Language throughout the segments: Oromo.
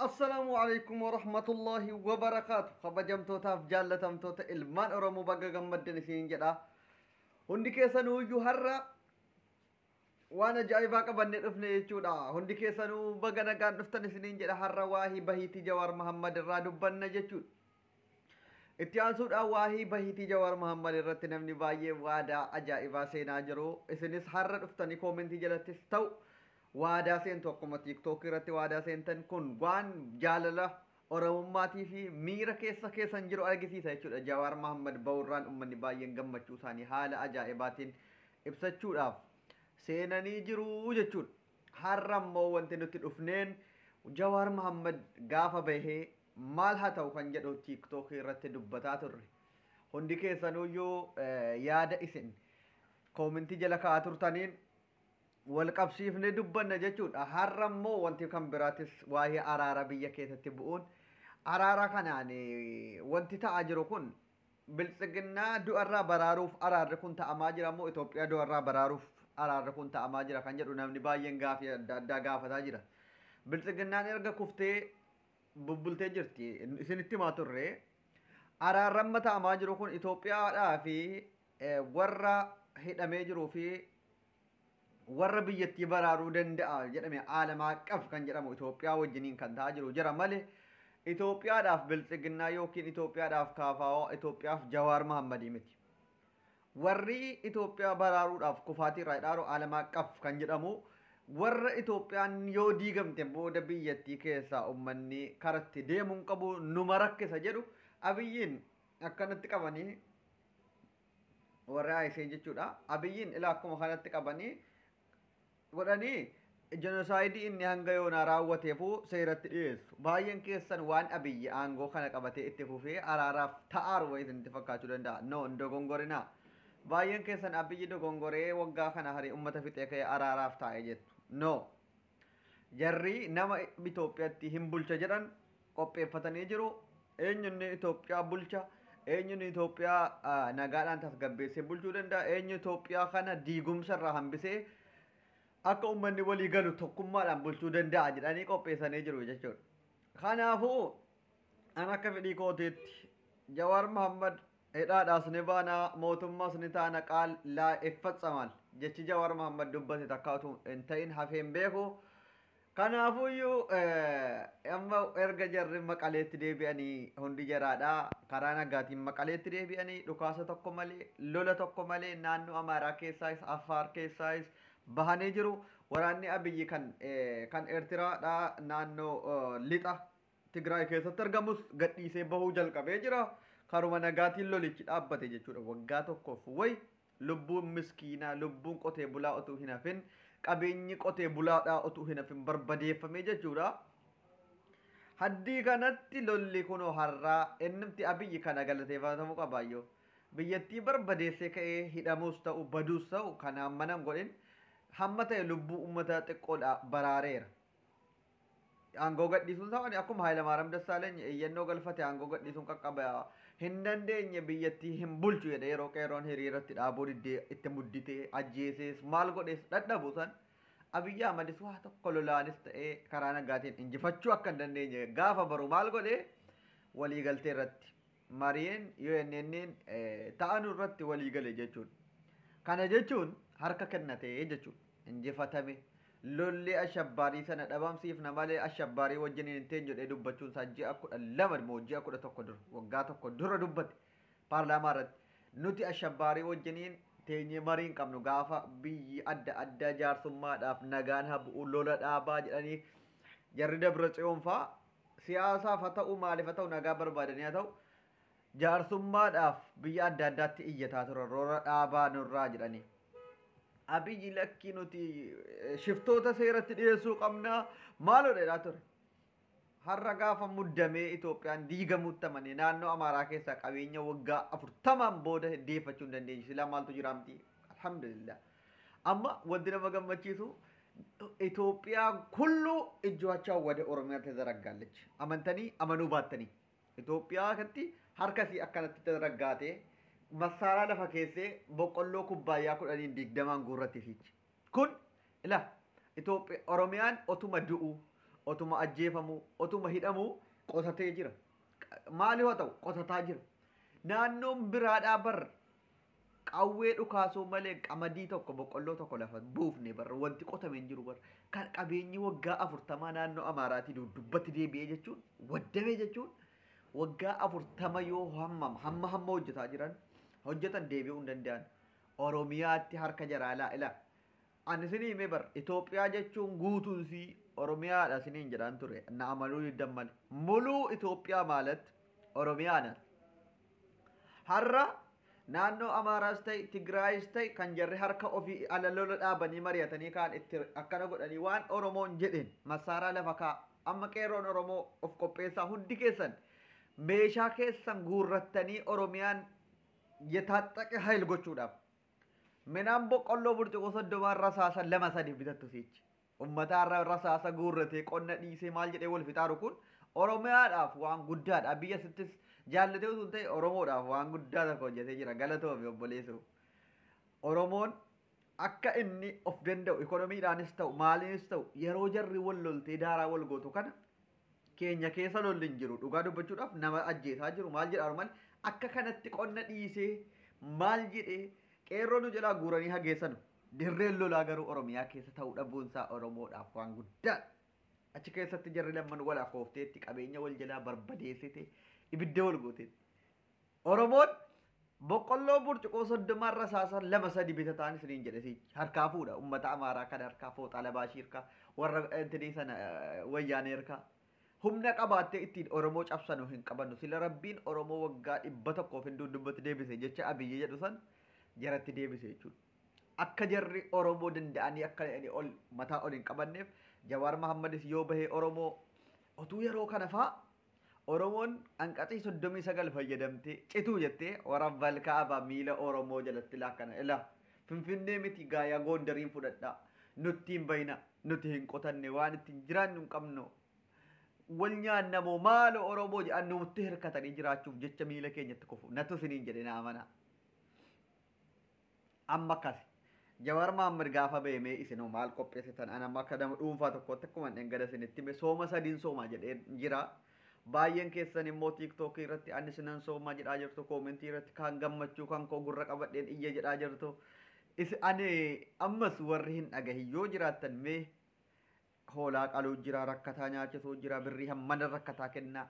Assalaamu alaikum warahmatullahi wabarakaatu. Kabajamtootaaf jaallatamtoota ilmaan Oromoo, baga gammaddan isiin jedha. Hundi keessanuu har'a waan ajaa'ibaa qabannee dhufne jechuudha. Hundi keessanuu baga nagaan dhuftan isiniin jedha. Har'a waahii bahiitii Jawaar Mahammad irraa dubbanna jechuudha. Itti aansuudhaan waahii bahiitii Jawaar Mahammad irratti namni baay'ee waadaa ajaa'ibaa seenaa jiru. Isinis har'a dhuftanii koomentii jalattis ta'u waadaa seentu, akkuma TikTok irratti waadaa seentan kun waan jaalala Oromummaatii fi miira keessa keessan jiru argisiisa jechuudha. Jawaar Mahammad ba'urraan uummanni baay'een gammachuu isaanii haala ajaa'ibaatiin ibsachuudhaaf seenanii jiru jechuudha. Har'a immoo wanti nuti dhufneen Jawaar Mahammad gaafa bahee maal haa ta'u kan jedhu TikTok irratti dubbataa turre. Hundi keessanuyyuu yaada isin koomentii jala kaa'aa turtaniin wal qabsiifnee dubbanna jechuudha. Har'a immoo wanti kan biraatis waa'ee araara biyya keessatti bu'uun, araara kanaan wanti ta'aa jiru kun Biltsiginnaa du'arraa baraaruuf araarri kun ta'amaa jira moo Itoophiyaa du'arraa baraaruuf araarri kun ta'amaa jira kan jedhu namni baay'een gaafii adda addaa gaafataa jira. Biltsiginnaan erga kuftee bubbultee jirti. Isinitti himaa turre. Araarri amma ta'amaa jiru kun Itoophiyaadhaa fi warra hidhamee jiruu fi warra biyyattii baraaruu danda'a jedhame ዓለም አቀፍ kan jedhamu Itoophiyaa wajjiniin kan ta'aa jiru jira malee Itoophiyaadhaaf Biltsiginnaa yookiin Itoophiyaadhaaf KFO, Itoophiyaaf Jawaar Mahammadii miti. Warri Itoophiyaa baraaruudhaaf kufaatii irraa dhaaru ዓለም አቀፍ kan jedhamu warra Itoophiyaan yoo diigamte booda biyyattii keessaa uummanni karatti deemuun qabu numa rakkisa jedhu Abiyyiin akkanatti qabanii, warra ISA jechuudha. Abiyyiin ilaa akkuma kanatti qabanii godhanii jenosaayidii inni hanga yoonaa raawwateefuu seeratti dhiyeessu. Baay'een keessan waan Abiyyi aangoo kana qabatee itti fufee araaraaf ta'aaru wayii isinitti fakkaachuu danda'a. No, hin dogongorinaa. Baay'een keessan Abiyyi dogongoree waggaa kana harii uummata fixee ka'ee araaraaf taa'ee jettu. No. Jarri nama Itoophiyaatti hin bulcha jedhan qopheeffatanii jiru. Eenyunni Itoophiyaa bulcha? Eenyuun Itoophiyaa nagaadhaan tasgabbeessee bulchuu danda'a? Eenyu Itoophiyaa kana diigumsa irraa hambisee akka uummanni walii galu tokkummaadhaan bulchuu danda'a jedhanii qopheessanii jiru jechuudha. Kanaafuu an akka fedhii kootiitti Jawaar Mahammad hidhaadhaas ni baana, mootummaas ni taana, ቃል laa ይፈጸማል jechi Jawaar Mahammad dubbate takka utuu hin ta'in hafee hin beeku. Kanaafuyyuu amma erga jarri Maqaleetti deebi'anii, hundi jaraadha karaa nagaatiin Maqaleetti deebi'anii, dhukaasa tokko malee, lola tokko malee naannoo Amaaraa keessaayis Affaar keessaayis bahanii jiru. Waraanni Abiyyi kan Eertiraadha naannoo lixa Tigraay keessatti argamus gadhiisee bahuu jalqabee jira. Karuma nagaatiin lolichi dhaabbate jechuudha. Waggaa tokkoof wayi lubbuun miskiinaa, lubbuun qotee bulaa utuu hin hafin, qabeenyi qotee bulaadhaa utuu hin hafin barbadeeffame jechuudha. Haddii kanatti lolli kunoo har'aa innimti Abiyyi kana galateeffatamuu qabaayyoo. Biyyattii barbadeessee ka'ee hidhamuus ta'u baduus ta'u kanaan mana hin godhin, hamma ta'e lubbuu uummata xiqqoodha baraareera. Aangoo gadhiisuun isaa akkuma Hayilamaariyaam Dassaaleeny iyyannoo galfate, aangoo gadhiisuun qaqqaba hin dandeenye, biyyattii hin bulchu jedhe, yeroo qeerroon hiriiratti dhaabuu diddee itti mudditee ajjeesees maal godhees dhadhabu san, Abiyyi Ahmadis waa tokko lolaanis ta'ee karaa nagaatiin injifachuu akka hin dandeenye gaafa baru maal godhee waliigaltee irratti mariin UNN ta'anu irratti waliigale jechuudha. Kana jechuun harka kennatee jechuudha. Injifatame. Lolli ashabbaarii sana dhabamsiifna malee ashabbaarii wajjin hin teenyu jedhee dubbachuun isaa ji'a 12 moo ji'a 11 dura, waggaa tokko dura dubbate paarlaamaa irratti. Nuti ashabbaarii wajjiniin teenyee marii hin qabnu, gaafa biyyi adda addaa jaarsummaadhaaf nagaan haa bu'u, lola dhaabaa jedhanii, jarri Dabra Tsiyoon fa'aa siyaasaaf haa ta'u, maaliif haa ta'u, nagaa barbaadanii haa ta'u, jaarsummaadhaaf biyya adda addaatti iyyataa turan, lola dhaabaa nurraa jedhanii. Abiyyi lakkii, nuti shiftoota seeratti dhiyeessuu qabna maaloo jedhaa ture. Har'a gaafa muddamee Itoophiyaan diigamuutti amane, naannoo Amaaraa keessaa qabeenya waggaa 40n booda deeffachuu hin dandeenye. Silaa maaltu jira miti? Alhamdulillah. Amma wanti nama gammachiisu Itoophiyaa kullu እጇቸው ወደ Oromiyaa ተዘረጋለች። Amantanii amanuu baattanii. Itoophiyaa katti harkasii akkanatti ተዘረጋatee massaaraa lafa keessee boqqolloo kubbaayyaa 10n 20n guurratti fiichi. Kun ila Itoophiyaa Oromiyaan otuma du'u, Otuma ajjeefamuu, otuma hidhamuu qotatee jira. Maali haa ta'u qotataa jira. Naannoon biraadhaa bar qawwee dhukaasuu malee qamadii tokko, boqqolloo tokko lafa buufne bar, wanti qotame hin jiru bar. Kan qabeenyi waggaa 40 naannoo Amaaraatii duddubbatti deebi'ee jechuun, waddamee jechuun, waggaa 40 yoo hammam hamma hamma hojjetaa jiran hojjetan deebi'uu hin danda'an. Oromiyaatti harka jaraa ilaa ilaa. Ani isinii himee bar, Itoophiyaa jechuun guutuun sii Oromiyaadha isiniin jedhaan ture, na amanuu diddan malee. Muluu Itoophiyaa maalat Oromiyaa naat. Har'a naannoo Amaaraas ta'e Tigraayis ta'e kan jarri harka ofii ala lola dhaabanii mari'atanii kaan itti akkana godhanii waan Oromoon jedheen massaaraa lafa kaa. Amma qeerroon Oromoo of qopheessaa, hundi keessan meeshaa keessan guurrattanii Oromiyaan yetaaxxaqe hayil gochuudhaaf. Midhaan boqqolloo burcuqoo 30 rasaasa 2 3 bitattu siichi. Ummataarra rasaasa guurratee qonna dhiisee maal jedhee wal fixaaru kun Oromiyaadhaaf waan guddaadha. Biyya sittis jaallatee utuu hin ta'e Oromoodhaaf waan guddaa tokko hojjetee jira. Galatoomi obboleessoo. Oromoon akka inni of danda'u ikonomiidhaanis ta'u maaliinis ta'u yeroo jarri wal loltee daaraa wal gootu kana keenya keessa lolli hin jiru. Dhugaa dubbachuudhaaf nama ajjeesaa jiru maal jedhaa malee akka kanatti qonna dhiisee maal jedhee qeerroo nu jalaa guuranii hageessanu. Dirreen lolaa garuu Oromiyaa keessa ta'uu dhabuunsaa Oromoodhaaf waan guddaadha. Achi keessatti jarri lamman wal akoofteetti qabeenya wal jalaa barbadeessite ibidda wal gooteetti. Oromoon boqqolloo burcuqoo 30 rasaasa 2 3 bitataan isiniin jedhe siichi. Harkaa fuudha uummata Amaaraa kan harkaa fooxaa labaashii harkaa warra intinii sana wayyaanee harkaa. Humna qabaattee ittiin Oromoo cabsanu hin qabannu. Sila Rabbiin Oromoo waggaa 100 hin dubbatti deebise jecha Abiyyi jedhu san jaratti deebise jechuudha. Akka jarri Oromoo danda'anii akka inni ol mataa ol hin qabanneef Jawaar Mahammadis yoo bahee Oromoo otuu yeroo kana faa Oromoon anqaxii 39 fayyadamtee cituu jettee warra balkaaba miila Oromoo jalatti laakkana ila Finfinnee miti gaayaa Goondariin fudhadhaa, nutti hin bayina, nuti hin qotanne, waan ittiin jiraannu hin qabnu, wal nyaannamoo maaloo Oromoo jedhan nutti hirkatanii jiraachuuf jecha miila keenyatti kufu natu isiniin jedhe na amanaa. Amma akkasi. Jawaar Mahammad gaafa bahee mee isinoo maal qopheessitan? Ani amma akka nama dhuunfaa tokkotti akkuma dhengada isinitti hime sooma 3n sooma jedhee jira. Baay'een keessan immoo tiiktookii irratti ani sinan sooma jedhaa jirtu, koomentii irratti kaan gammachuu kan koo gurra qabadheen iyya jedhaa jirtu. Ani ammas warri hin dhagahin yoo jiraattan mee hoolaa qaluu jira, rakkataa nyaachisuu jira, birrii hammana rakkataa kennaa.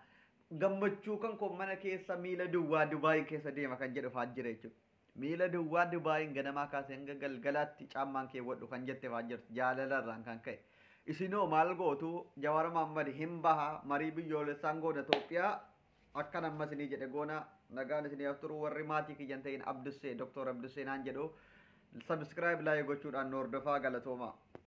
Gammachuu kan koo mana keessa miila duwwaa Dubaayii keessa deema kan jedhu fa'aa jira jechuudha. Miila duwwaa Dubaayiin ganamaa kaasee hanga galgalaatti caammaan keewwadhu kan jette fa'aa jirti jaalala irraan kan ka'e. Isinoo maal gootu? Jawaar Mahammad hin baha, marii biyyoolessaan goona, Itoophiyaa akkan amma isinii jedhe goona, nagaan isinii hafturu. Warri maatii kiyyan ta'in Abdussee, Doktor Abdussee naan jedhu, subscribe like gochuudhaan nu hordofaa, galatoomaa.